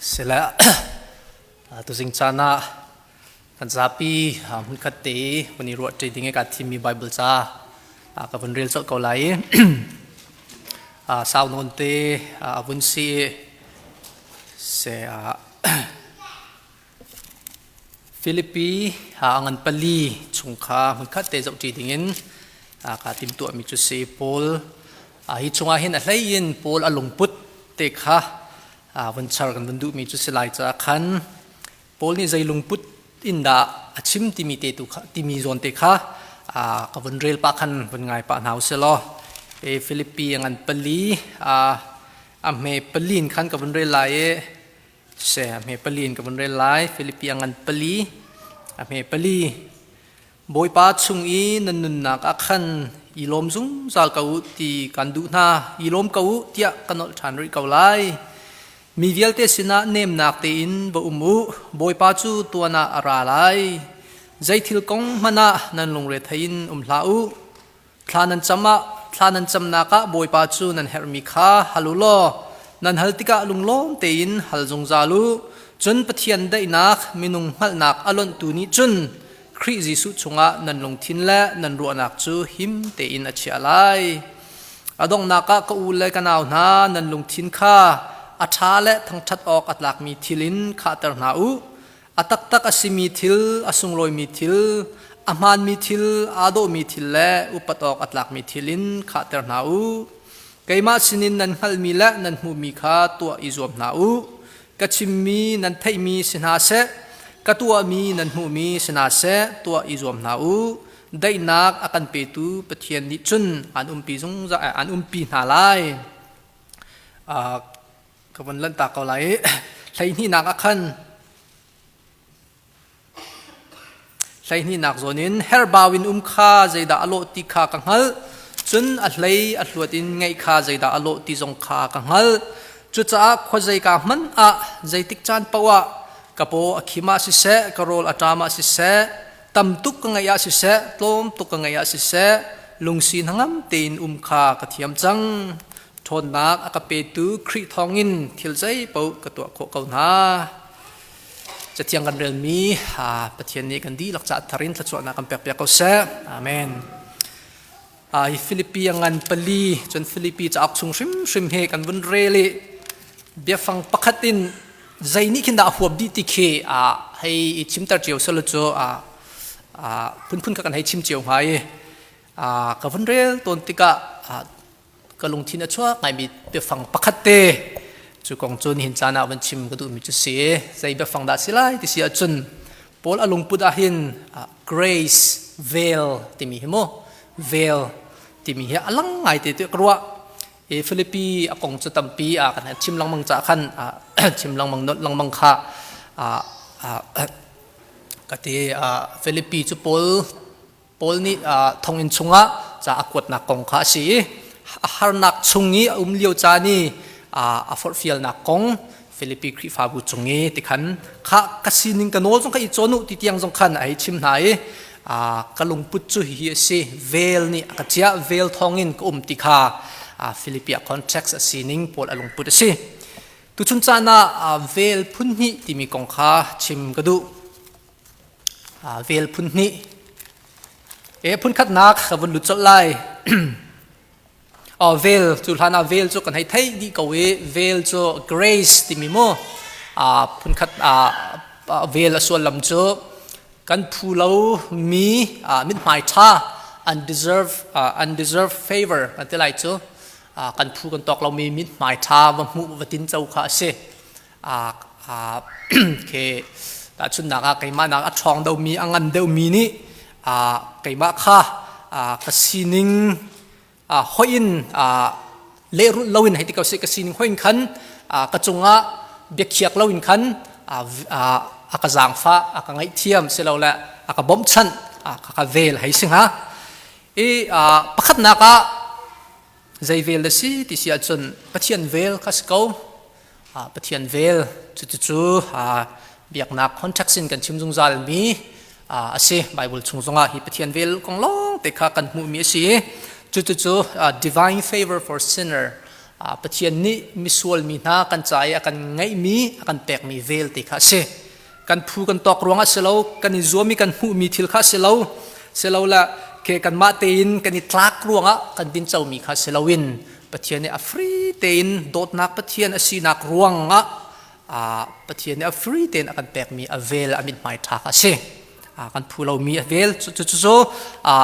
Sile tuzing caan ah kan zapi hmunkhat te i vun i ruahṭi ding i kaa thimmi Baibal ca ka vun rel colh ko lai i sau nawn te a vun si i se Filipi a ngan pali chung kha hmunkhat te zohṭi dingin kaa timtuahmi cu si. Paul hi chungah hin a hlei in Paul a lungput te kha vun char kan vun duhmi cu si lai caah khan Paul nih zei lungput in dah a chim timi te tu kha timi zawn te kha ka vun rel pah khan vun ngai pah hna usih law Filipi a ngan pali a hme palin khan ka vun rel lai i Se a hme pali in ka vun rel lai. Filipi a ngan pali, a hme pali. Bawipa chung i nan nunnak ah khan i lawm zungzal ko u ti kan duh hna. I lawm ko u tiah ka nolh ṭhan rih ko lai. Mi vialte sinah nemnak tein va um u. Bawipa cu tuan ah a ra lai. Zei thil kong hmanh ah nan lungre thei in um hlah u. Thla nan cam ah thla nan camnak ah Bawipa cu nan herhmi kha hal u law nan hal tikah lunglawm tein hal zungzal u. Cun Pathian daihnak minung hngalhnak a lonhtu nih cun Khrih Jesuh chungah nan lungthin le nan ruahnak cu him tein a chiah lai. A donghnak ah ka u le ka nau hna nan lungthin kha a ṭha le thangṭhat awk a tlakmi thil in khahter hna u. A taktak a simi thil, a sunglawimi thil, a hmaanmi thil, aa dawhmi thil le upat awk a tlakmi thil in khahter hna u. Keimah sinin nan hngalhmi le nan hmuhmi kha tuah i zuam hna u. Ka chimmi nan theihmi si hna seh, ka tuahmi nan hmuhmi si hna seh, tuah i zuam hna u. Daihnak a kan petu Pathian nih cun aan umpi zungzal aan umpi hna lai. Ka von lanhtak ko lai i hleihnihnak ah khan hleihnihnak zawn in herbau in um kha zeidah a lawh ti kha ka hngalh, cun a hlei a hluat in ngeih kha zeidah a lawh ti zong kha ka hngalh. Cucaah khuazeika hmanh ah zeitik caan paoh ah ka paw a khim ah siseh, ka rawl a ṭam ah siseh, tam tuk ka ngeih ah siseh, tlawm tuk ka ngeih ah siseh, lungsi hnangam tein um kha ka thiam cang. Ṭhawnnak a ka petu Khrih thawngin thil zeipaoh ka tuah khawh ko hna. Cathiang kan relmi Pathian nih kan dihlak caah thar in thluachuahnak kan pekpiak ko seh. Amen. Hi Filipi a ngan pali cun Filipi cauk chung hrimhrim hi kan vun rel i biafang pakhat in zei nih khin dah a huap dih ti khi hei i chimter cio selaw cu phunphun kha kan hei chim cio hnga i ka vun rel tawn tikah ka lungthin a chuak ngaimi biafang pakhat te cu kong cu nihin caan ah van chim ka duhmi cu si. Zei biafang dah si lai ti si ahcun Paul a lungput ah hin grace veil timi hi mu veil timi hi a lang ngai te tu ka ruah i Philippi a kong cu tampi a kan chim lengmang ca khan chim lengmang nolh lengmang kha ka ti. Philippi cu Paul Paul nih thonginn chungah ca a kuatnak kong kha a si i a harnak chung i a um lio caan i a forhfialnak kong Filipi Khrihfabu cung i tikhan kha ka sining ka nawl zong kha i cawn u ti tiang zong khan a hei chim hna i ka lungput cu hihi a si, vel nih a ka chiah, vel thawngin ka um ti kha Filipi ah context a sining Paul a lungput a si. Tuchun caan ah vel phun hnih timi kong kha chim ka duh. Vel phun hnih. E phunkhatnak ka vun lut colh lai. Oh, vel cu hlan ah vel cu kan hei theih dih ko i vel cu grace timi mu phunkhat vel a sullam cu kan phu lo mi mithmai ṭha, undeserved undeserved favor kan ti lai cu, kan phu kan tawk lomi mithmai ṭha va hmuh va tin co kha a si. Khi tahchunhnak ah keimah nak a ṭhawng deuhmi, a ngan deuhmi nih keimah kha ka sining hoih in lehrulh loin hei ti ko sih, ka sining hoih in khan ka cungah biakhiak loin khan a ka zaangfah, a ka ngaihthiam silole a ka bawmhchanh, a ka vel hei si hnga. I pakhatnak ah zei vel na si ti si ahcun Pathian vel kha si ko. Pathian vel cucu biaknak context in kan chim zungzal mi a si. Bible chung zongah hi Pathian vel kong lawng te kha kan hmuhmi a si. Cucu divine favor for sinner. Pathian nih misual mi hna kan ca i a kan ngeihmi a kan pekmi vel te kha a si. Kan phu kan tawk ruangah si lo, kan i zuam i kan hmuhmi thil kha si lo, si lo le ke kanmah tein kan i tlak ruangah kan tincomi kha si loin Pathian nih a free tein dawtnak Pathian a sinak ruangah Pathian nih a free tein a kan pekmi a vel a mithmai ṭha kha a si. Kan phu lomi a vel cu cu cu a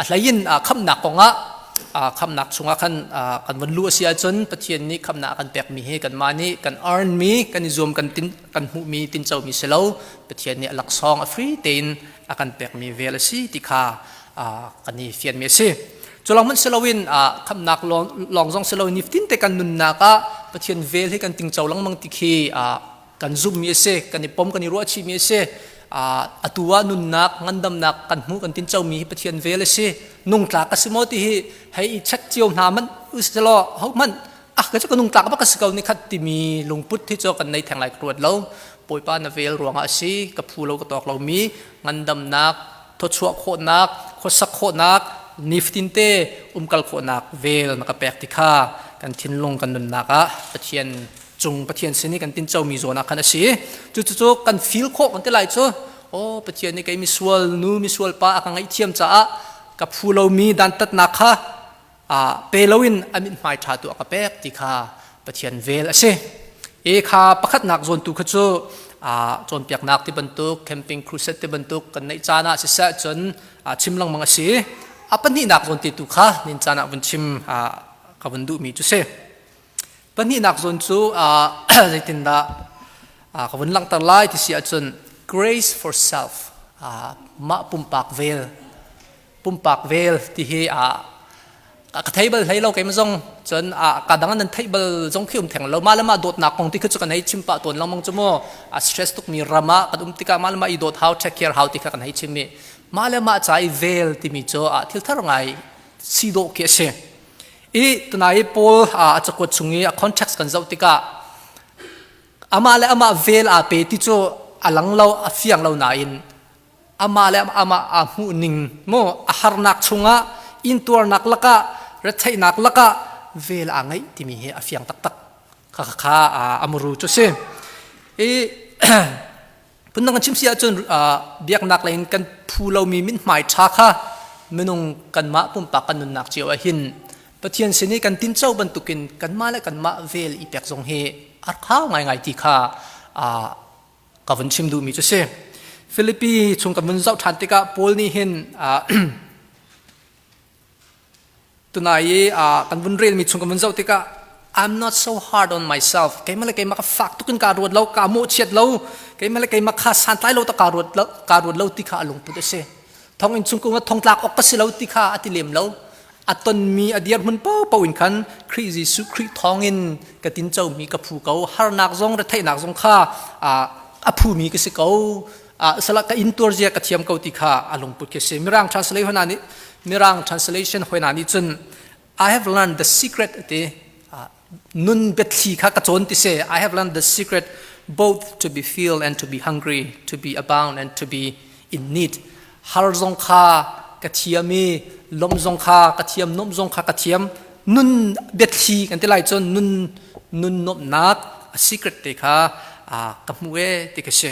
hlei in khamnak kongah khamnak chungah khan kan von luh a si ahcun Pathian nih khamnak a kan pekmi hi kanmah nih kan earn mi kan i zuam kan tin kan hmuhmi tincomi si lo Pathian nih a laksawng a free tein a kan pekmi vel a si ti kha kan i fianmi a si. Cu lawng hmanh si loin khamnak lawng zong si loin nifatin te kan nunnak ah Pathian vel hi kan tingco lengmang ti khi kan zumhmi a si, kan i pom kan i ruahchihmi a si. Atu ah nunnak ngandamnak kan hmuh kan tincomi hi Pathian vel a si. Nungtlak a si maw ti hi hei i check cio hna hmanh usilaw ho hmanh ah ka cu ka nungtlak bak a si ko ni khat timi lungput hi cu kan nei theng lai ka ruat lo. Bawipa na vel ruangah a si, ka phu lo ka tawk lomi ngandamnak thawchuah khawhnak, khuasak khawhnak, nifatin te umkal khawhnak vel na ka pek ti kha kan thinlung kan nunnak ah Pathian cung Pathian sin i kan tincomi zawn ah khan a si. Cu cu cu kan feel khawh kan ti lai cu oh Pathian nih kei misual nu misual pa a ka ngaihthiam caah ka phu lomi dantatnak kha pe loin a mithmai ṭha tu a ka pek ti kha Pathian vel a si. E kha pakhatnak zawn tu kha cu cawnpiaknak ti bantuk camping crusade ti bantuk kan neih caan ah siseh cun chim lengmang a si. A pahnihnak zawn ti tu kha nin caan ah vun chim ka vun duhmi cu si. Pahnihnak zawn cu zeitindah ka vun langhter lai ti si ahcun grace for self mah pumpak vel pumpak vel ti hi a ka thei bal hlei lo keimah zong cun a ka dang nan theih bal zong khi um theng lo mah le mah dawtnak kong ti khi cu kan hei chim pah tawn lengmang cu mu a stress tuk mi ram ah kan um tikah mah le mah i dawt hau take care hau ti kha kan hei chim i mah le mah ca i vel timi cu a thil thar ngai si dawh khi a si i tunai Paul a cakuat chung i a context kan zoh tikah amah le amah vel aa pe ti cu a lang lo a fiang lo nain amah le amah aa hmuh ning mu a harnak chungah intuarnak lakah retheihnak lakah vel aa ngeih timi hi a fiang taktak kha kha a muru cu si i phundang kan chim si ahcun biaknak lei in kan phu lomi mithmai ṭha kha minung kanmah pumpak kan nunnak cio ah hin Pathian sin i kan tinco bantukin kanmah le kanmah vel i pek zong hi a rhau ngaingai ti kha ka vun chim duhmi cu si. Filipi chung kan vun zoh ṭhan tikah Paul nih hin tunai i kan vun relmi chung kan vun zoh tikah I'm not so hard on myself. Keimah le keimah ka fak tuk in kaa ruat lo, kaa mawhchiat lo, keimah le keimah kha santlai lo ta kaa ruat lo, kaa ruat lo ti kha a lungput a si. Thonginn chung kung ah thongtlak awk ka si lo ti kha a ti lem lo. A tonmi a dirhmun paohpaoh in khan Khrih Jesuh Khrih thawngin ka tincomi ka phu ko harnak zong retheihnak zong kha a phumi ka si ko sala ka intuar zia ka thiam ko ti kha a lungput khi si mirang translation hna nih mirang translation hoi hna nih cun I have learned the secret ti nun biathli kha ka cawn ti si I have learned the secret both to be filled and to be hungry to be abound and to be in need har zong kha ka thiam i lawmh zong kha ka thiam nuamh zong kha ka thiam nun biathli kan ti lai cun nun nun nuamhnak a secret te kha ka hmu e ti ka si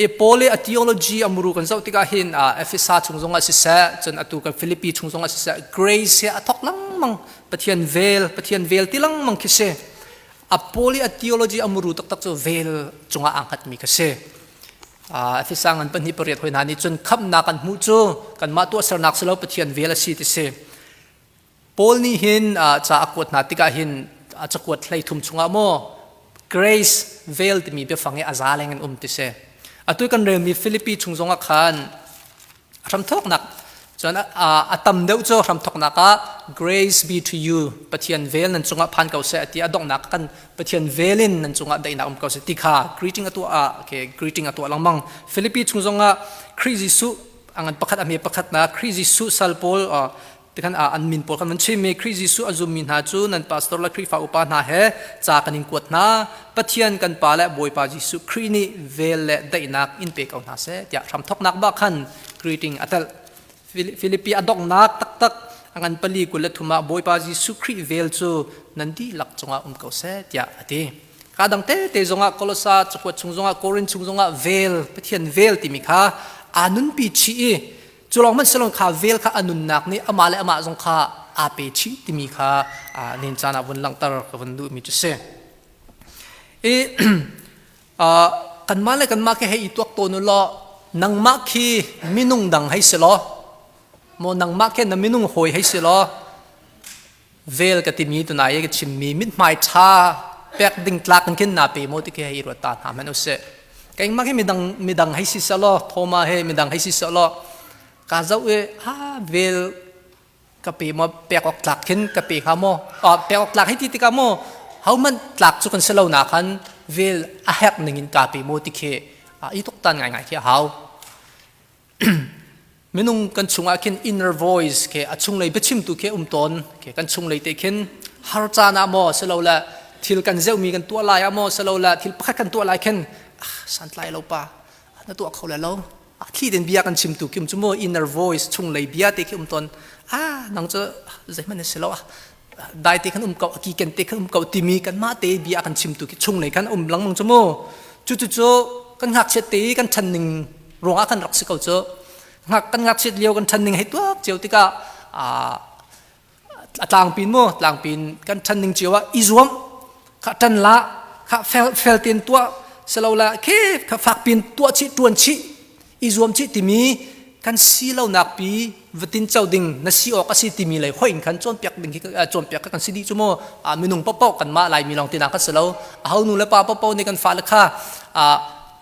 e Paul i a theology a muru kan zoh tikah hin Efesa chung zongah siseh cun atu kan Philippi chung zongah siseh grace he a thok lengmang Pathian vel Pathian vel ti lengmang khi si a Paul i a theology a muru taktak cu vel cungah aa hngatmi kha si Efesa ngan pahnih pariat hoi hna nih cun khamhnak kan hmuh cu kanmah tuahsernak si lo Pathian vel a si ti si. Paul nih hin ca a kuat hna tikah hin a cakuat hlei thum chungah maw grace vel timi biafang hi a za leng in um ti si. Atu kan relmi Philippi chung zongah khan hramthawknak cun a tam deuh cu hramthawknak ah grace be to you Pathian vel nan cungah phan ko seh ti a donghnak kan Pathian vel in nan cungah daihnak um ko seh ti kha greeting a tuah ah okay greeting a tuah lengmang Philippi chung zongah Khrih Jesuh angan pakhat a hme pakhat na Khrih Jesuh sal pawl tikhan an min pawl kan van chim i Khrih Jesuh a zummi hna cu nan pastor le Khrihfa upa hna he ca kan in kuat hna Pathian kan Pa le Bawipa Jesuh Khrih nih vel le daihnak in pe ko hna seh tiah hramthawknak bak khan greeting a telh Philippi a donghnak taktak. A ngan pali 23 ah Bawipa Jesuh Khrih vel cu nan dihlak cungah um ko seh tiah a ti. Ka dang tete zongah Kolosa cakuat chung zongah Korin chung zongah vel Pathian vel timi kha aa nunpi chih i cu lawng hmanh silon kha vel kha a nunnak nih amah le amah zong kha aa pe chih timi kha nen caan ah vun langhter ka vun duhmi cu si. I kanmah le kanmah khi hei i tuak tawn u law nangmah khi minung dang hei si law maw nangmah khi na minung hawi hei si law vel ka timi tunai ka chimmi mithmai ṭha pek ding tlak in khin na pe maw ti khi hei ruat ta hna hmanh usih. Keimah khi midang midang hei si selaw Thoma he midang hei si selaw ka zoh i ha vel ka pe maw pek awk tlak khin ka pe hnga maw pek awk tlak hei ti tikah maw hohmanh tlak cu kan si lo na khan vel a herh ning in ka pe maw ti khi i tuktan ngaingai khi a hau. Minung kan chungah khin inner voice ke a chunglei biachimtu khi um tawn ke kan chunglei te khin har caan ah maw silole thil kan zeumi kan tuah lai ah maw silole thil pakhat kan tuah lai khin ah santlai lo pa na tuah kho le lo thli den bia kan chimtu khi um cu mu inner voice chunglei bia te khi um tawn ah nang cu zeihmanh na si lo dai te khan um ko aki ken te khan um ko timi kan mah te bia kan chimtu khi chunglei khan um lengmang cu mu cu cu cu kan ngakchiat te kan ṭhan ning ruangah kan rak si ko cu ngak kan ngakchiat lio kan ṭhan ning hei tuak cio tikah a tlangpin mu tlangpin kan ṭhan ning cio ah i zuam kha ṭan la kha fel fel ten tuah selo la khe kha fakpin tuah chih ṭuan chih i zuam chih timi kan si lonak pi vatin co ding na si awk a si timi lei hoi in khan cawnpiak ding hi cawnpiak kan si dih cu mu minung paohpaoh kanmah Laimi lawng tinak kan si lo a ho nu le pa paohpaoh nih kan fale kha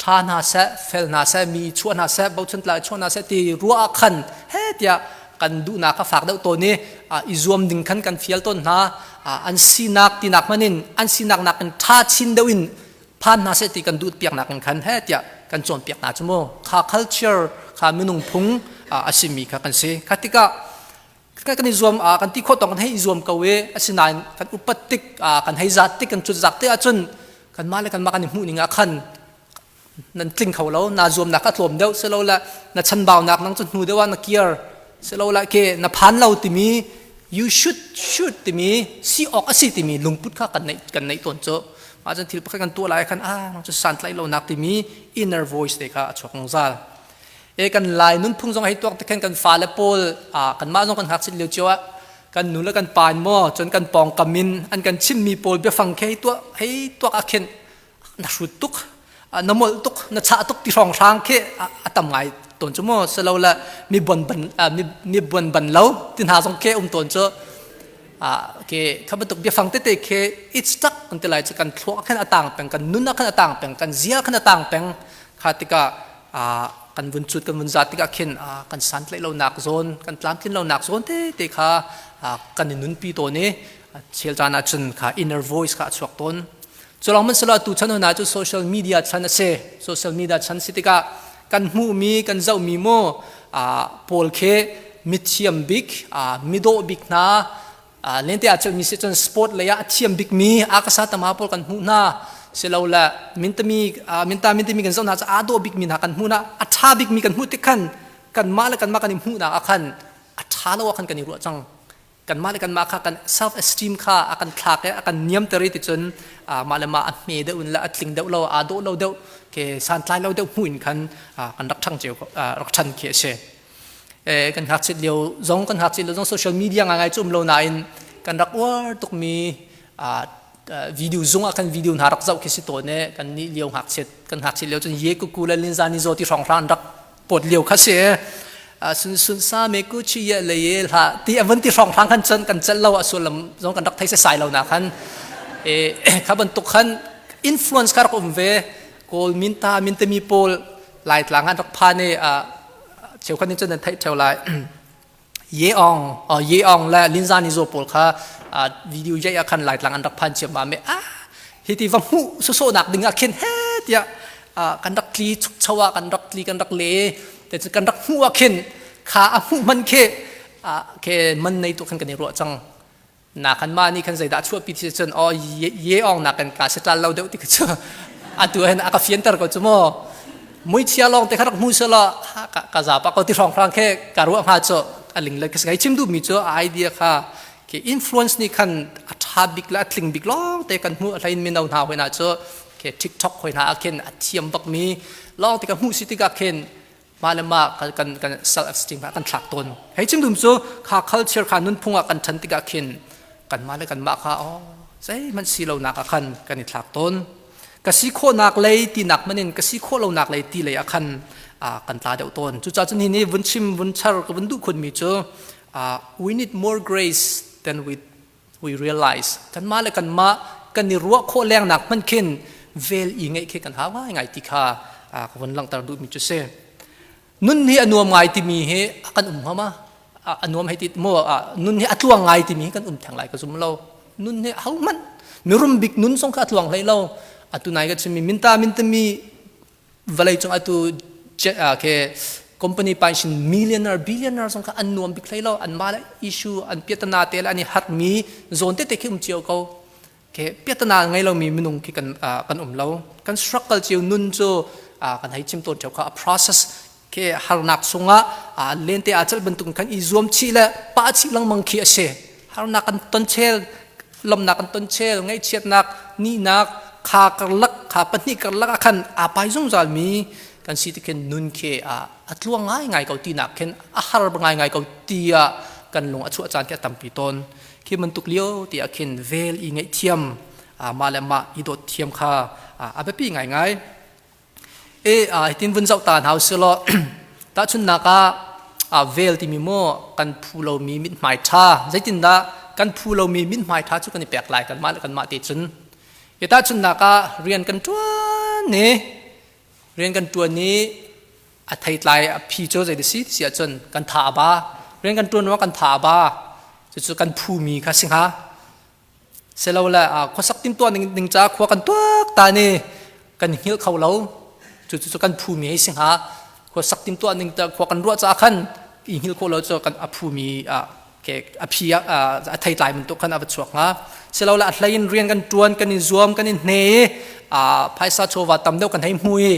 ṭha hna seh fel hna seh mi chuah hna seh bochan tlai chuah hna seh ti ruah ah khan he tiah kan duhnak kha fak deuh tawn i i zuam ding khan kan fial tawn hna. An sinak tinak hmanh in an sinak nakin ṭha chin deuh in phan hna seh ti kan duh piaknak in khan he tiah kan cawnpiak hna cu mu. Kha culture kha minung phung a simi kha kan si. Kha tikah kan i zuam kan ti khawh tawk kan hei i zuam ko i asinain kan upat tik kan hei zat tik kan cut zak te ahcun kanmah le kanmah kan i hmuh ning ah khan nan tling kho lo na zuamnak a tlawm deuh silole na chanbaunak nang cu hnu deuh ah na kir silole ke na phan lo timi you should should timi si awk a si timi lungput kha kan neih kan neih tawn cu. Mah cun thil pakhat kan tuah lai khan ah nang cu santlai lo nak timi inner voice te kha a chuak zungzal. E kan Lai nunphung zong hei tuak te khan kan fale pawl kanmah zong kan ngakchit lio cio ah kan nu le kan pa in maw cun kan pawngkam in an kan chimmi pawl biafang khi hei tuah hei tuak ah khin na hrut tuk na molh tuk na chah tuk ti hrawng hrang khi a tam ngai tawn cu mu silo le mi bon ban mi bon ban lo ti hna zong khi um tawn cu. Ke kha bantuk biafang tete khi it's stuck kan ti lai cu kan thluak khan a tang peng kan nun ah khan a tang peng kan zia khan a tang peng. Kha tikah kan vun cut kan vun zat tikah khin kan santlaih lonak zawn kan tlamtlin lonak zawn te te kha kan i nunpi tawn i chel caan ah cun kha inner voice kha a chuak tawn. Culong man selo tu chan hna cu social media chan a si. Social media chan si tikah kan hmuhmi kan zohmi mu pawl khi mithiam bik midawh bik hna lente ah mi si cun sport lei ah a thiam bik mi akasa tama pawl kan hmuh hna silole mintami minta mintami kan zoh hna cu aa dawh bik mi hna kan hmuh hna a ṭha bik mi kan hmuh tik khan kanmah le kanmah kan i hmuhnak ah khan a ṭha lo ah khan kan i ruah cang. Kanmah le kanmah kha kan self esteem kha a kan thlak i a kan niamter i ticun mah le mah a hme deuh in le a tling deuh lo aa dawh lo deuh ke santlai lo deuh hmuh in khan kan rak ṭhang cio rak ṭhan khi a si. Kan ngakchiat lio zong kan ngakchiat lio zong social media ngai cu um lo nain kan rak uar tukmi video zung ah kan video hna rak zoh khi si tawn e. Kan nih lio ngakchiat kan ngakchiat lio cun ye kuku le linza ni zaw ti hrawng hrang rak pawt lio kha si. Sun sun sa me ku chi ye le ye hla ti avun ti hrawng hrang khan cun kan cel lo a sullam zong kan rak thei se sai lo na khan e kha bantuk khan influence kha rak um ve. Kawl minta mintami pawl Laitlang an rak phan i cheukhat nih cun nan theih theo lai. Ye Aung Ye Aung le Linza ni zaw pawl kha video yai ah khan Laitlang an rak phan chiam ma me ah hi ti va hmuh sawsawh nak ding ah khin he tiah kan rak tli chukcho ah kan rak tli kan rak le te kan rak hmuh ah khin kha a hmuh man khi ke man nei tu khan kan i ruah cang na kan mah nih khan zeidah chuahpi ti cun oh ye ong na kan ka setal lo deuh ti kha cu atu hen a ka fianter ko cu mu muichia lawng te kha rak hmu sela ka ka za pa ko ti hrong hrang khe ka ruah hnga cu. A linglet ka si. Chim duhmi cu idea kha ke influence nih khan a ṭha bik le a tling bik lawng te kan hmuh. A hlein mino hna hoi hna cu ke TikTok hoi hna ah khin a thiam bakmi lawng te ka hmuh si tikah khin mah le mah kan kan self esteem kha kan thlak tawn. Hei chim dum cu kha culture kha nunphung ah kan ṭhan tikah khin kanmah le kanmah kha oh zeihmanh si lo nak ah khan kan i thlak tawn. Ka si khawhnak lei tinak hmanh in ka si khawh lonak lei ti lei ah khan kan tla deuh tawn. Cucaah cun hi ni vun chim vun char ka vun duh khunmi cu we need more grace than we realize. Kanmah le kanmah kan i ruah khawh lengnak hmanh khin vel i ngeih khi kan hau ngaingai ti kha ka vun langhter duhmi cu si. Nun hi a nuam ngai timi hi kan um hnga ma? A nuam hei ti mu nun hi a tluang ngai timi kan um theng lai ka zum lo. Nun hi hohmanh mirum bik nun zong kha a tluang hlei lo. Atu nai ka chimmi minta mintami vawlei cung atu ke company pension millionaire billionaire zong kha an nuam bik hlei lo. An mah le issue an piatana te le an i hatmi zawn tete khi um cio ko. Ke piatana ngei lomi minung khi kan kan um lo. Kan struggle cio. Nun cu kan hei chim tawn theo kha a process ke harnak chungah lente a chal bantuk khan i zuam chih le pa chih lengmang khi a si. Harnak kan ton chel, lomnak kan ton chel, ngaihchiatnak, nihnak kha karlak kha pahnih karlak ah khan aa pai zungzal mi kan si ti khin nun khi a tluang ngai ngai ko tinak khin a har ngai ngai ko tiah kan lung a chuah caan khi a tampi tawn. Khi bantuk lio ti ah khin vel i ngaihthiam, mah le mah i dawt thiam kha a biapi ngaingai. E hitin vun zoh ta hna usilaw, tahchunhnak ah vel timi maw kan phu lomi mithmai ṭha, zeitindah kan phu lomi mithmai ṭha cu kan i pek lai kanmah le kanmah te cun? E tahchunhnak ah rian kan ṭuan i rian kan ṭuan i a theitlai a phi cu zei si ti si ahcun kan tha a ba. Rian kan ṭuan ruangah kan tha a ba, cucu kan phumi kha si hnga. Silole khuasak timtuah ning ding ca khua kan tuak ta ni kan hngilh kho lo, cucu kan phumi hei si hnga. Khuasak timtuah ning khua kan ruah caah khan i hngilh khawh lo cu kan a phumi a phi a theitlai bantuk khan a va chuak hnga. Silole a hlei in rian kan ṭuan, kan i zuam, kan i hne i phaisa chawva tam deuh kan hei hmu i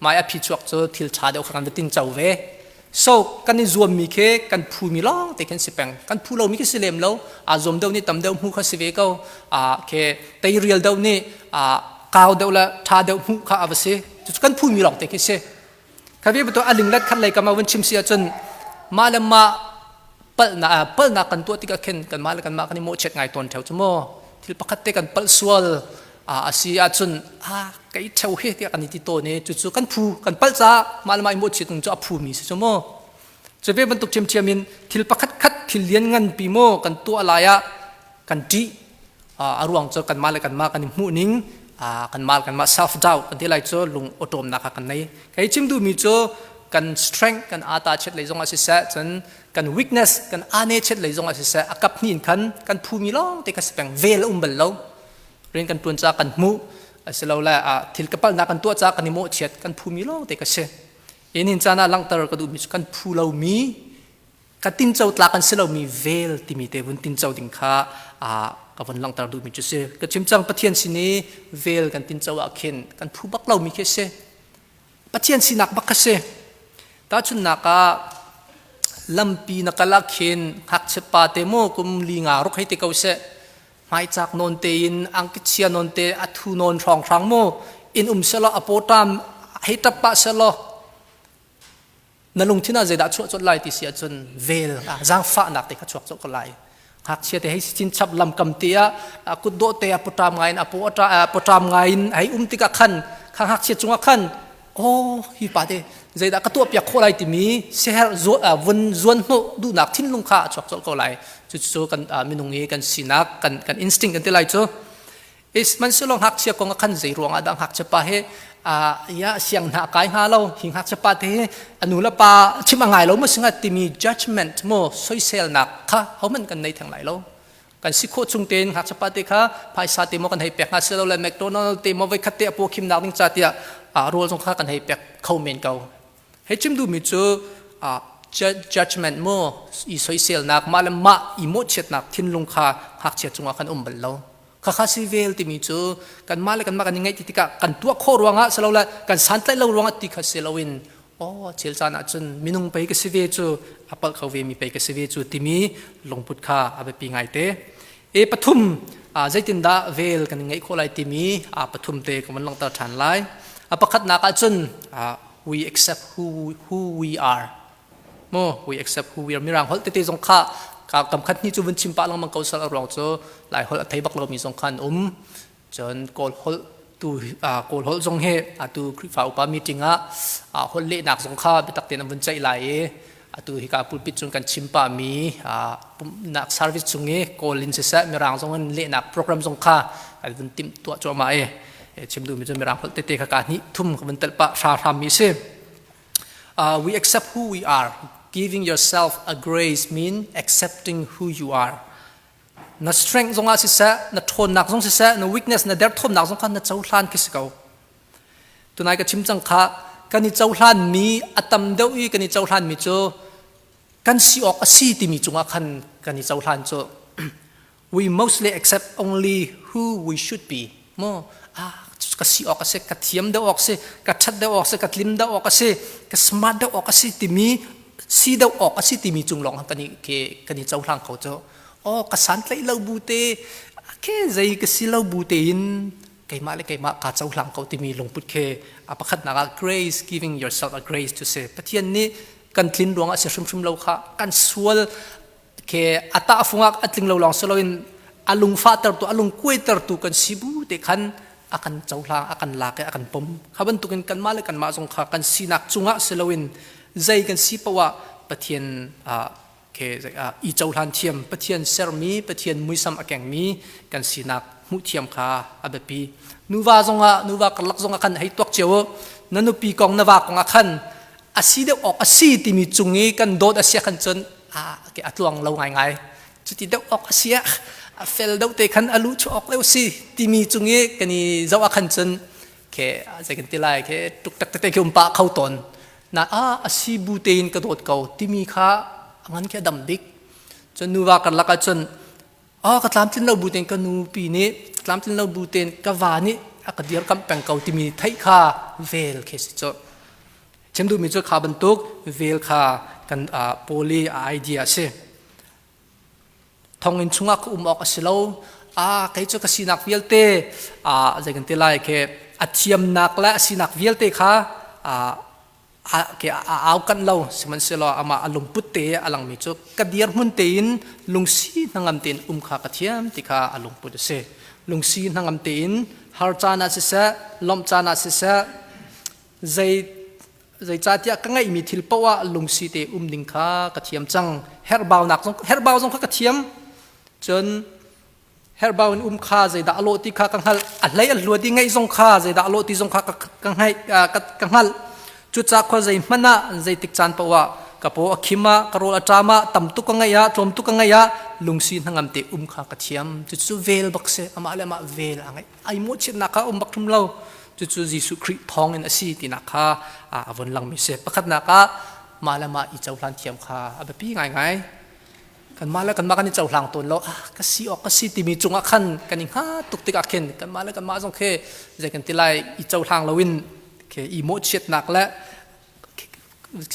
mai a phi chuak cu thil ṭha deuh kha kan va tin co ve. So kan i zuammi khi kan phumi lawng te khin si peng, kan phu lomi khi si lem lo. Aa zuam deuh nih tam deuh hmu kha si ve ko. A ke teirial deuh nih a kau deuh le ṭha deuh hmuh kha a va si. Cucu kan phumi lawng te khi si. Kha ve betu a linglet khat lei kam ah vun chim si ahcun mah le mah palhnak palhnak kan tuah tikah khin kanmah le kanmah kan i mawhchiat ngai tawn theo cu mu. Thil pakhat te kan palh sual a si ahcun a kei theo hi tiah kan i ti tawn i cucu kan phu kan palh caah mah le mah i mawhchiat cu a phumi si cu mu. Cu ve bantuk ṭhiamṭhiam in thil pakhat khat thil lian nganpi maw kan tuah lai ah kan ṭih. A ruang cu kanmah le kanmah kan i hmuh ning, kanmah le kanmah self doubt kan ti lai cu, lung awṭawmnak kha kan nei. Kei chim duhmi cu kan strength kan ata chiat lei zongah siseh, cun kan weakness kan ane chiat lei zongah siseh, a kap hnih in khan kan phumi lawng te kha si peng. Vel a um bal lo. Rian kan ṭuan caah kan hmuh asilole thil ka palhnak kan tuah caah kan i mawhchiat, kan phumi lawng te kha si. Inin caan ah langhter ka duhmi cu kan phu lomi, ka tinco tlak an si lomi vel timi te vun tinco ding kha ka vun langhter duhmi cu si. Ka chim cang, Pathian sin i vel kan tinco ah khin kan phu bak lomi khi si, Pathian sinak bak kha si. Tahchunhnak ah lampi na kal ah khin ngakchia pa te mu kum li nga ruk hei ti ko seh, hmaicak nawn tein, angki chia nawn te, a thu nawn hrawng hrang mu in um selaw, a pawṭam hei ṭap pah selaw, na lungthin ah zeidah chuah colh lai ti si ahcun vel zaangfahnak te kha chuak colh ko lai. Ngakchia te hei chin chap lamkam te ah kutdawh te a pawṭam ngai in a paw pawṭam ngai in hei um tikah khan kha ngakchia cungah khan oh hi pa te zeidah ka tuah piak khawh lai timi seher vun zuan hnawh duhnak thinlung kha a chuak colh ko lai. Cucu kan minung i kan sinak, kan kan instinct kan ti lai cu. Sihmanhsehlaw ngakchia kong ah khan zei ruangah dah ngakchia pa hi ya siang hna kai hnga lo, hi ngakchia pa te hi a nu le pa chim a ngai lo maw singa timi judgment mo soiselnak kha hohmanh kan nei theng lai lo. Kan si khawh chung tein ngakchia pa te kha phaisa te maw kan hei pek hnga silo le McDonald te maw voi khat te a paw khimnak ding ca tiah rawl zong kha kan hei pek kho men ko. Hei chim duhmi cu judgment mu i soiselnak, mah le mah i mawhchiatnak thinlung kha ngakchia cungah kan um bal lo. Khakha si vel timi cu kanmah le kanmah kan i ngaih ti tikah kan tuah khawh ruangah silole kan santlaih lo ruangah ti kha si loin. Aw chel caan ahcun minung pei ka si ve cu a palh kho ve mi pei ka si ve cu timi lungput kha a biapi ngaite. E pathum zeitindah vel kan ngeih khawh lai timi pathum te ka van langhter ṭhan lai. A pakhatnak ahcun we accept who we are. Mo we accept who we are. Mirang holh tete zong kha kam khat ni cu vun chim pah lengmang ko sal a ruang cu Lai holh a thei bak lomi zong kha an um. Cun Kawl holh tu Kawl holh zong hi atu Khrihfa upa meeting ah holh lehnak zong kha biatak tein an vun ceih lai i atu hika pulpit cun kan chim pahmi pumhnak service chung i Kawl in siseh Mirang zong in lehnak program zong kha an vun timh tuah cuahmah i chim duhmi cu Mirang holh tete kha ka hnih thum ka vun telh pah hra hrammi a si. We accept who we are. Giving yourself a grace mean accepting who you are. Na strength zongah siseh, na ṭhawnnak zong siseh, na weakness, na derthawmnak zong kha na cohlan khi si ko. Tunai ka chim cang kha kan i cohlan mi a tam deuh i kan i cohlan mi cu kan si awk a si timi cungah khan kan i cohlan cu we mostly accept only who we should be mo ah ka si awk a si ka thiam deuh awk si ka ṭhat deuh awk si ka tlim deuh awk a si ka smart deuh awk a si timi si deuh awk a si timi cung lawng kan i ke kan i cohlang kho cu oh ka santlaih lo bu te ke zei ka si lo bu te in keimah le keimah kaa cohlang ko timi lungput khi a pakhatnak ah grace giving yourself a grace to say Pathian nih kan tlin ruang ah si hrimhrim lo kha kan sual ke a tahfung ah a tling lo lawng si loin a lungfahtertu a lungkuaitertu kan si bu te khan a kan cohlang a kan lak i a kan pom kha bantukin kanmah le kanmah zong kha kan sinak cungah si loin zei kan si poah Pathian ke i cohlan thiam Pathian sermi Pathian muisam a kengmi kan sinak hmuh thiam kha a biapi nuva zongah nuva karlak zongah khan hei tuak cio na nupi kong na va kong ah khan a si deuh awk a si timi cung i kan dawt a si khan cun a tluang lo ngaingai cuti deuh awk a si a fel deuh te khan a lu chu awk deuh si timi cung i kan i zoh ah khan cun ke zei kan ti lai ke tuk tak tete khi um pah kho tawn na a a si bu tein ka dawt ko timi kha a ngan khi a dam bik cun nuva karlak ah cun a ka tlamtlin lo bu tein ka nupi nih tlamtlin lo bu tein ka va nih a ka dirkamh peng ko timi theih kha vel khi si cu chim duhmi cu kha bantuk vel kha kan poli a idea a si thonginn chungah ka um awk a si lo a kei cu ka sinak vialte a zei kan ti lai ke a thiamnak le a sinak vialte kha a ke a au kan lo sihmanhsehlaw amah a lungput te a langmi cu ka dirhmun tein lungsi hnangam tein um kha ka thiam ti kha a lungput a si lungsi hnangam tein har caan ah siseh lawmh caan ah siseh zei zeicahtiah ka ngeihmi thil paoh ah lungsi te um ding kha ka thiam cang herhbaunak zong herhbau zong kha ka thiam cun herhbau in um kha zeidah a lawh ti kha ka hngalh a hlei a hluat i ngeih zong kha zeidah a lawh ti zong kha ka hngaih ka hngalh cucaah khua zei hmanh ah zeitik caan paoh ah ka paw a khim ah ka rawl a ṭam ah tam tuk ka ngeih ah tlawm tuk ka ngeih ah lungsi hnangam te um kha ka thiam cucu vel bak si amah le amah vel a ngeih ai mawhchiatnak kha um bak hrim lo cucu Jesuh Khrih thawng in a si tinak kha a vun langmi si pakhatnak ah mah le mah i cohlan thiam kha a biapi ngaingai kanmah le kanmah kan i cohlang tawn lo ah ka si awk ka si timi cungah khan kan i hnga tuk tikah khin kanmah le kanmah zong khi zei kan ti lai i cohlang loin khi i mawhchiatnak le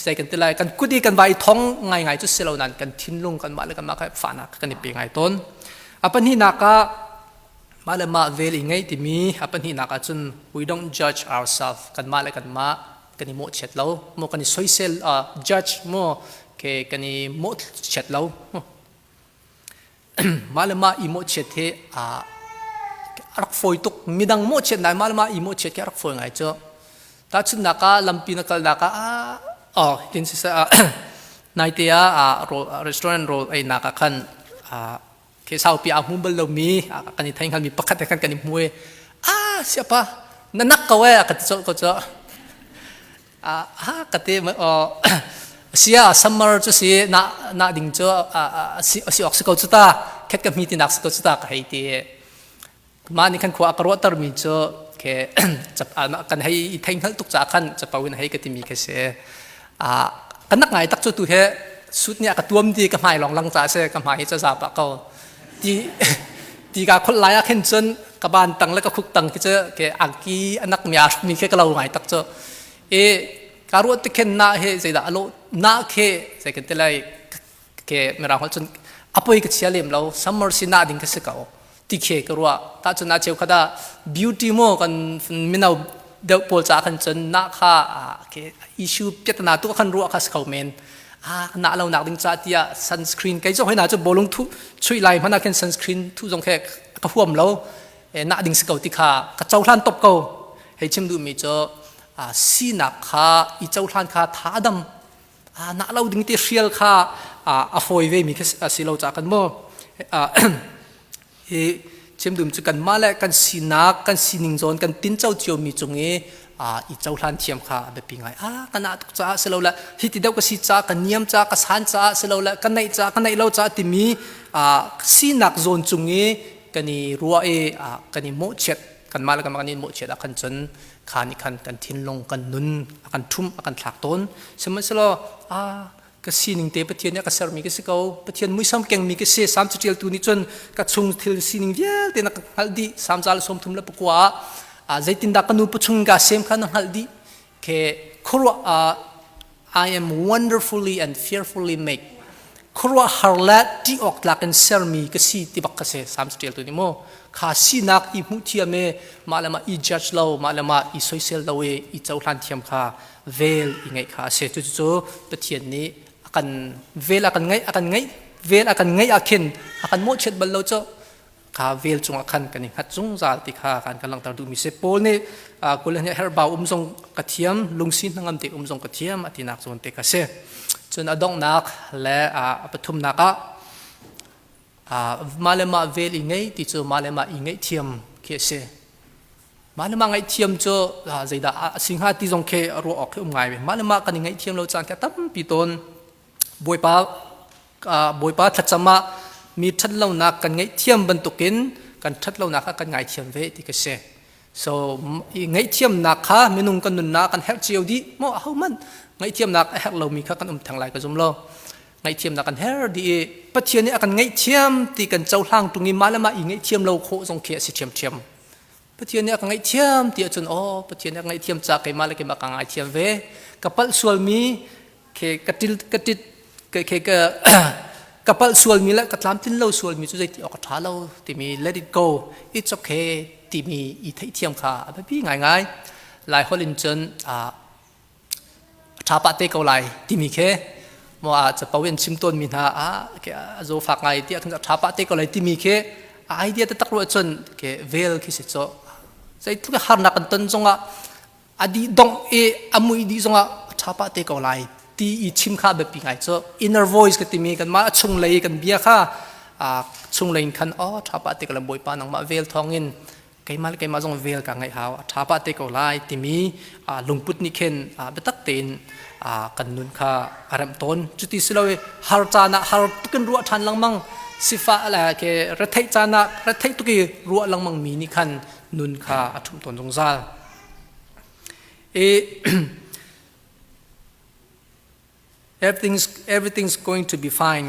zei kan ti lai kan kut i kan vai thong ngaingai cu si lo nain kan thinlung kanmah le kanmah kha fahnak kan i pe ngai tawn a pahnihnak ah mah le mah vel i ngeih timi a pahnihnak ah cun we don't judge ourselves kanmah le kanmah kan i mawhchiat lo maw kan i soisel judge maw ke kan i mawhchiat lo mah le mah i mawhchiat hi a rak fawi tuk midang mawhchiat nai mah le mah i mawhchiat khi a rak fawi ngai cu tahchunhnak ah lampi na kalnak ah oh tin siseh naite ah restaurant rawl einak ah khan khi saupi aa hmu bal lomi kan i thei hngalmi pakhat he khan kan i hmu i ah siapa na nak ko eh ka ti colh ko cu ah ka ti sia summer cu si na na ding cu si si ok si ko cu ta khet ka hmi ti nak si ko cu ta ka hei ti mah nih khan khua a ka ruahtermi cu ke kan hei i thei hngalh tuk caah khan capo in hei ka timi khi si kan nak ngai tak cu tu he sut nih a ka tuam ti ka hmai lawng lang ca si ka hmai hi ca za pah ko ti ti ka khol lai ah khin cun ka ban tang le ka khuk tang khi cu ke angki anak mi a mi khi ka lo ngai tak cu i. Ka ruah te khen na he zeidah alo na khe zei kan te lai ke mirang holh cun apoi ka chia lem lo summer si na ding ka si ko ti khe ka ruah ta cun a cheu khada beauty mo kan mino deuh pawl ca khan cun na kha ke issue piatana tu khan ruah kha si kho men a na lo nak ding cha tiah sunscreen kei zong hoi na cu bolung thu chui lai hmana khin sunscreen thu zong khe ka huam lo na ding si ko ti kha ka cohlan top ko hei chim duh mi cu sinak kha i cohlan kha tha adam na lo ding ti hrial kha a fawi ve mi kha si lo ca kan mu hi chim dum cu kan mah le kan sinak kan sining zawn kan tin co cio mi cung i i cohlan thiam kha a biapi ngai a kan ah tuk caah si lo le hi ti deuh ka si ca ka niam ca ka san caah si lo le ka neih ca ka neih lo ca timi sinak zawn cung i kan i ruah i kan i mawhchiat kanmah le kanmah kan i mawhchiat ah khan cun kha nih khan kan thinlung kan nun a kan ṭhumh a kan thlak tawn. Sihmanhsehlaw a ka sining te Pathian nih a ka sermi ka si ko. Pathian muisam kengmi ka si. Salm caṭialtu nih cun ka chung thil sining vialte na ka hngalh dih. Salm 139 ah zeitindah ka nu pachung ka sem kha na hngalh dih. Ke khuaruah I am wonderfully and fearfully made. Khuaruahhar le ṭih awk tlak in sermi ka si ti bak ka si. Salm caṭialtu nih mu kha sinak i hmuh thiam i mah le mah i judge lo, mah le mah i soisel lo i i cohlan thiam kha vel i ngeih kha a si. Cucu Pathian nih a kan vel a kan ngeih a kan ngeih vel a kan ngeih ah khin a kan mawhchiat bal lo cu kha vel cungah khan kan i hngat zungzal ti kha kan kan langhter duhmi si. Paul nih kul nih herhbau um zong ka thiam, lungsi hnangam te um zong ka thiam a tinak zawn te kha si. Cun a donghnak le a pathumnak ah mah le mah vel i ngei ti cu mah le mah i ngaihthiam khi a si. Mah le mah ngaihthiam cu zeidah a si hnga ti zong khi ruah awk khi um ngai ve. Mah le mah kan i ngaihthiam lo caan khi a tampi tawn. Bawipa Bawipa thlacam ah mi ṭhatlonak kan ngaihthiam bantukin kan ṭhatlonak kha kan ngaithiam ve ti ka si. So i ngaihthiamnak kha minung kan nunnak kan herh cio dih maw ahohmanh ngaihthiamnak a herh lomi kha kan um theng lai ka zum lo. Ngaihthiamnak kan herh dih i Pathian nih a kan ngaihthiam ti kan cohlang ṭung i mah le mah i ngaihthiam lo khawh zong khi a si ṭhiamṭhiam. Pathian nih a ka ngaihthiam ti ahcun aw Pathian nih a ka ngaihthiam ca keimah le keimah ka ngaithiam ve. Ka palh sualmi ke ka til ka tit ke ke ka ka palh sualmi le ka tlamtlin lo sualmi cu zeiti awk a ṭha lo timi let it go it's okay timi i theihthiam kha a biapi ngaingai. Lai holh in cun a ṭha pah te ko lai timi khi maw a capo in chim tawnmi hna a ke a zawfak ngai tiah khin a ṭha pah te ko lai timi khi a idea taktak ruah cun ke vel khi si cu zeitluk harnak kan ton zongah a dih dongh i a mui dih zongah a ṭha pah te ko lai ti i chim kha biapi ngai cu inner voice ka timi kanmah a chunglei kan bia kha chunglei in khan oh ṭha pah te ko lai bawipa nangmah vel thawngin keimah le keimah zong vel ka ngaih hau a ṭha pah te ko lai timi lungput nih khin biatak tein kan nun kha a remh tawn cuti si lo i har caan ah har tukin ruah ṭhan lengmang sifah le ke retheih caan ah retheih tuk i ruah lengmang mi nih khan nun kha a ṭhumh tawn zungzal i everything's going to be fine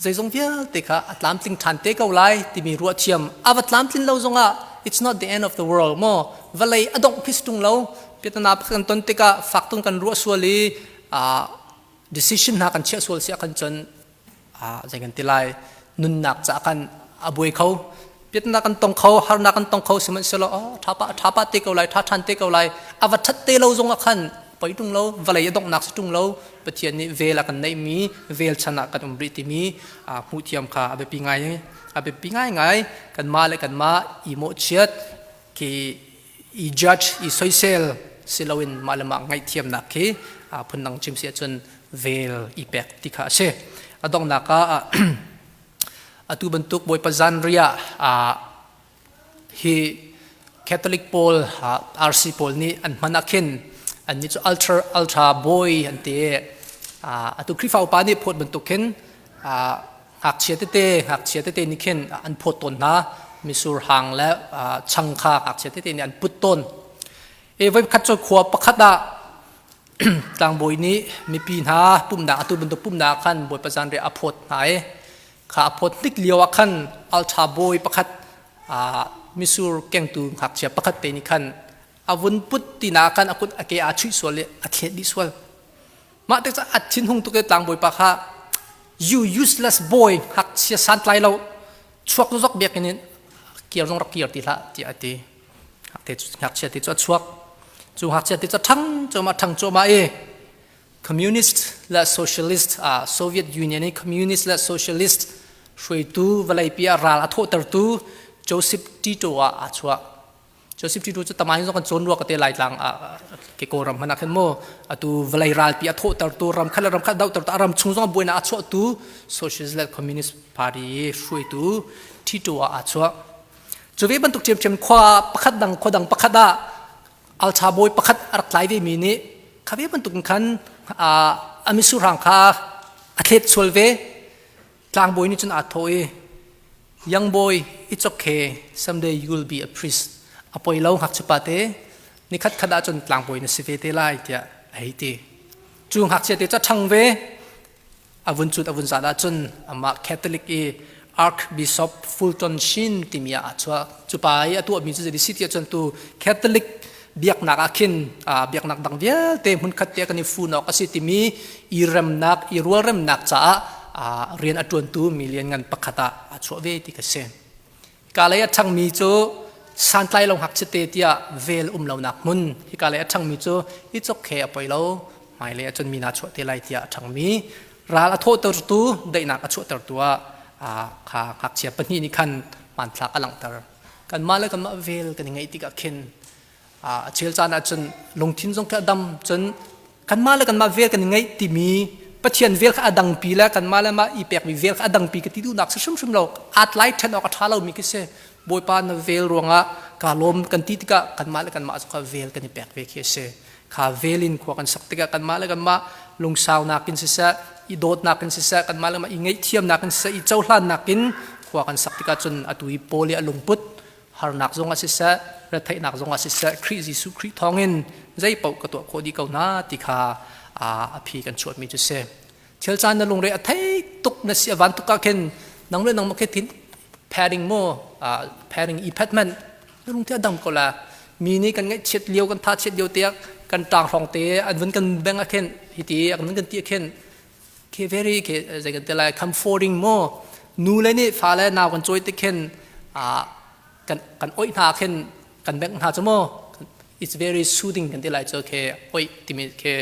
zeizong vialte kha a tlamtling ṭhan te ko lai timi ruahthiam a va tlamtlin lo zongah it's not the end of the world mo vawlei a dongh phis tung lo piatana kan ton tikah fak tung kan ruah sual i decision hna kan chiah sual si ah kan cun zei kan ti lai nunnak ca kan a buai kho piatnak kan tong kho harnak kan tong kho sihmanhsehlaw oh ṭha pa ṭha pa te ko lai ṭha ṭhan te ko lai a va ṭhat te lo zong ah khan poi ṭung lo vawlei a donghnak si ṭung lo Pathian nih vel a kan neihmi vel chan ah kan um rih timi hmuh thiam kha a biapi ngai a biapi ngaingai kanmah le kanmah i mawhchiat khi i judge i soisel si loin mah le mah ngaihthiamnak khi phundang chim si ahcun vel i pek ti kha a si a donghnak ah atu bantuk Bawipa zanriah hi Catholic pawl RC pawl nih an hman ah khin annih cu ultra ultra boy an ti atu Khrihfa upa nih phawt bantuk khin ngakchia tete ngakchia tete nih khin an phawt tawn hna misur hang le chang kha ngakchia tete nih an put tawn e voi khat cu khua pakhat ah tlangbawi nih mipi hna pumnak atu bantuk pumnak khan bawipa zanriah a phawt hna i kha a phawt hnik lio ah khan alṭha bawi pakhat misur kengtu ngakchia pakhat te nih khan a vun put ti na khan a kut a ke aa chuih sual i a thlet dih sual. Mah te cu a thinhung tuk i tlangbawi pa kha you useless boy ngakchia santlai lo chuak zok biakinn in kir zong rak kir ti hlah tiah a ti. Ngakchia te cu a chuak. Cu ngakchia te cu a ṭhang cuahmah ṭhang cuahmah i communist le socialist Soviet Union i communist le socialist hruaitu vawleipi ah ral a thawhtertu Joseph Tito ah aa chuah. Joseph Tito cu tamain zong kan cawn rua ka te Laitlang ah ke Kawlram hmanh ah khin mu atu vawlei ralpi a thawhtertu ram khat le ram khat dohtertu a ram chung zong buainak a chuahtu Socialist le Communist Party hruaitu Tito ah aa chuah. Cu ve bantuk ṭhiamṭhiam khua pakhat dang khua dang pakhat ah alcha bawi pakhat a rak tlai vemi nih kha ve bantuk in khan a misurhang kha a thlet sual ve. Tlangbawi nih cun aa thawh i young boy it's okay someday you will be a priest a poi lo ngakchia te nikhat khat ahcun tlangbawi na si ve te lai tiah a hei ti. Cu ngakchia te cu a ṭhang ve. A vun cut a vun zat ahcun amah Catholic i Archbishop Fulton Sheen timi ah aa chuah. Cu pa i a tuahmi cu zei si ti ahcun tu Catholic biaknak ah khin biaknak dang vialte hmunkhat te kan i fun awk a si timi i remnak i rualremnak caah rian a ṭuantu mi lianngan pakhat ah aa chuah ve ti ka si. Hika lei a ṭhangmi cu santlai lo ngakchia te tiah vel um lonak hmun. Hika lei a ṭhangmi cu i cok he a poi lo, hmailei ahcun mi naa chuah te lai tiah a ṭhangmi. Ral a thawhtertu, daihnak a chuahtertu ah kha ngakchia pahnih nih khan hmanthlak a langhter. Kanmah le kanmah vel kan i ngeih tikah khin a chel caan ahcun lungthin zong khi a dam cun kanmah le kanmah vel kan i ngeih timi Pathian vel kha a dangpi le kanmah le mah i pekmi vel kha a dangpi ka ti duhnak si hrimhrim lo aa tlai ṭhen awk a ṭha lomi khi si Bawipa na vel ruangah kaa lawm kan ti tikah kanmah le kanmah cu kha vel kan i pek ve khi a si kha vel in khua kan sak tikah kanmah le kanmah lungsaunak in siseh i dawtnak in siseh kanmah le kanmah i ngaihthiamnak in siseh i cohlannak in khua kan sak tikah cun atu i Paul i a lungput harnak zongah siseh retheihnak zongah siseh Khrih Jesuh Khrih thawngin zei paoh ka tuah khawh dih ko hna ti kha a phi kan chuahmi cu si thil caan na lungre a thei tuk na si a van tuk ah khin nang le nangmah khi thin padding mu padding i phat man na lung te a dam ko la mi nih kan ngaihchiat lio kan tha chiat lio te kan tang hrong te an vun kan beng ah khin hiti an vun kan ti ah khin ke very ke zei kan te lai comforting mo nu le nih fa le nau kan cawi te khin kan kan oih hna khin kan bengh hna chu mo it's very soothing kan ti lai chu ke oi timi ke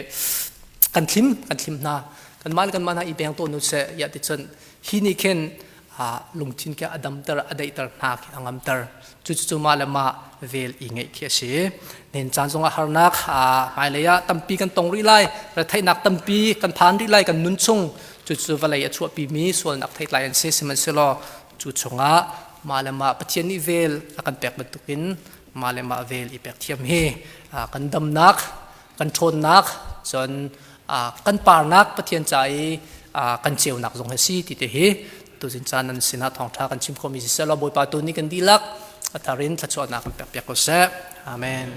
kan thlim kan thlim hna kan mal kan mana i beng to nu se ya ti chun hi ni khin lungthin ke a damter a daihter hna khi a ngamter cu cu ma le ma vel i ngeih khi a si nen caan zongah harnak hmailei ah tampi kan tong rih lai retheihnak tampi kan phan rih lai kan nun chung cu cu vawlei a chuahpi mi sualnak theitlai an si sihmanhsehlaw cu chungah mah le mah Pathian nih vel a kan pek bantukin mah le mah vel i pek thiam hi kan damnak kan ṭhawnnak cun kan parnak Pathian ca i kan ceunak zong hi si ti te hi tuzin caan nan sinah thawngṭha kan chim khawhmi siseh law Bawipa tu nih kan dihlak a thar in thluachuahnak kan pek piak ko seh. Amen.